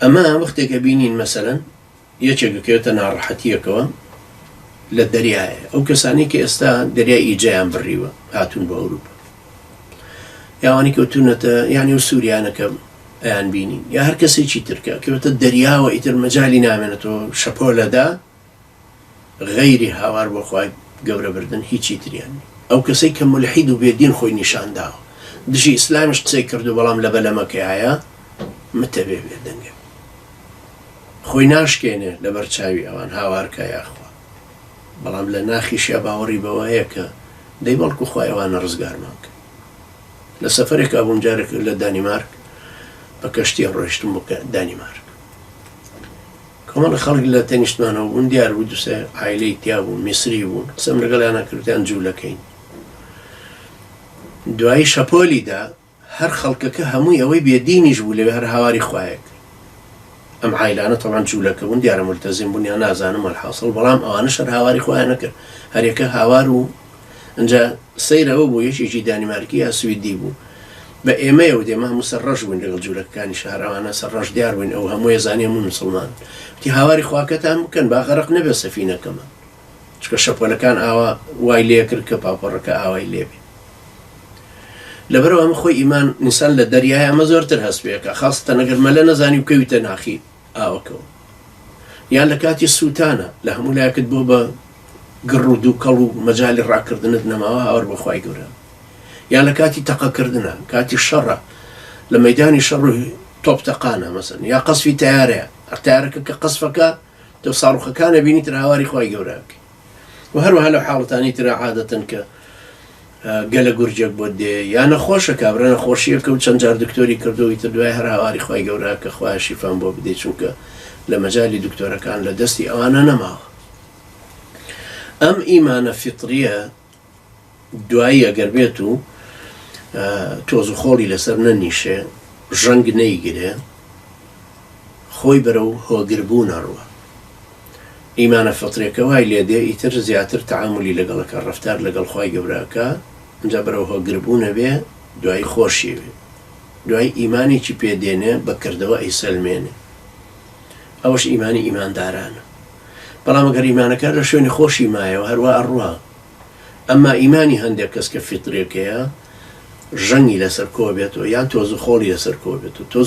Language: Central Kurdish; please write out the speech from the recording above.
ئەمە وەختێک ئەبینین مەسەلەن یەکێک ئەکەوێتە ناڕەحەتییەکەوە لە دەریایە، ئەو کەسانەی کە ئێستا دەریای ئیجەیان بڕیوە هاتوون بۆ ئەوروپا یا ئەوانەی کەوتوونەتە یانی ئەو سووریانە کە ئەیان بینین یا هەر کەسێکی تر کە ئەکەوێتە دەریاوە ئیتر مەجالی نامێنێتەوە شەپۆلەدا غەیری هاوار بۆ خوای گەورە بردن هیچی تریان نیە. ئەو کەسەی کە مولحید و بێ دین خۆی نیشان داوە دژی ئیسلامیش قسەی کردوە بەڵام لە بەلەمەکەیایە متەبێ بێ دەنگە خۆی ناشکێنێ لەبەر چاوی ئەوان هاوار کا یاخوا بەڵام لە ناخیشیا باوەڕی بەوە هەیە کە دەی بەڵکو خوای ئەوانە ڕزگارمان کە. لە سەفەرێکا بووم جارێک لە دانیمارک بە کەشتیە ڕۆیشتم بۆ دانیمارک. کۆمەڵە خەڵک لە تەنیشتمانەوە بوون، دیار بوو دوو سێ عایلەی تیا بوون، میسری بوون، قسەم لەگەڵیانا کرد وتیان جوولەکەین. دوایی شەپۆلی دا، هەر خەڵکەکە هەمووی ئەوەی بێ دینیش بوو لەوێ هەر هاواری خوایە کرد. ئەم عایلانە تەبعەن جوولەکە بوون، دیارە مولتەزیم بوون یان نازانم، وەلحاسڵ بەڵام ئەوانەش هەر هاواری خوایان ئەکرد، هەریەکە هاوار و ئنجا سەیر ئەوە بوو یەکێکی دانیمارکی یا سویدی بوو بە ئێمەیە وت ئێمە هەموو سەر ڕەش بووین لەگەڵ جوولەکەکانی شار ئەوانە سەر ڕەش دیار بووین ئەو هەموویە زانی هەموو مسوڵمان وتی هاواری خواکەتان بکەن با غەرق نەبێت سەفینەکەمان چونکە شەپۆلەکان ئاوا وای لێکرد کە پاپۆڕەکە ئاوای لێبێ لەبەرەوە ئەمە خۆی ئیمان ئینسان لە دەریای ئەمە زۆرتر هەست پێکە خاستە نەگەر مەلە نەزانی و کەویتە ناخی ئاوەکەوە یان لە کاتی سووتانە لە هەموو لایەکت بۆ بە گڕ و دووکەڵ و مەجالی ڕاکردنت نەماوە هاوار بۆ خوای گەورە یان لە کاتی تەقەکردنە کاتی شەڕە لە مەدانی شەڕ و تۆپ تەقانە مەسەن یا قەسفی تیارەیە هەر تیارەکە کە قەسفەکە تۆ ساڕوخەکانە بینی تر هاواری خوای گەورە بکەی و هەروەها لەو حاڵەتانی ترا عادەتەن کە گەلە گورجێک بۆت دێ یا نەخۆشە کابرا نەخۆشیەکە و چەند جار دکتۆری کردو ئیتر دوای هەر هاواری خوای گەورە کە خوایە شیفام بۆ بدەی چونکە لە مەجالی دکتۆرەکان لە دەستی ئەوانە نەماوە ئەم ئیمانە فیتریە دوایی ئەگەر بێت و تۆز و خۆڵی لەسەر نەنیشێ ژەنگ نەیگرێ خۆی بەرەو هۆگربوون ئەڕوا. ئیمانە فطریەکە وای لێ دێ ئیتر زیاتر تەعامولی لەگەڵ ئەکا ڕەفتار لەگەڵ خوای گەورە ئەکا ئینجا بەرەو هۆگربوون ئەبێ دوایی خۆشی ئەوێ دوایی ئیمانێکی پێ دێنێ بە کردەوە ئەیسەلمێنێ ئەوەش ئیمانی ئیماندارانە بەڵام ئەگەر ئیمانەکە لە شوێنی خۆشی مایەوە هەروا ئەڕوا ئەمما ئیمانی هەندێک کەس کە فیتریەکەیە ژەنگی لەسەر کۆ بێتەوە یان تۆز و خۆڵی لەسەر کۆ بێتەوە تۆز.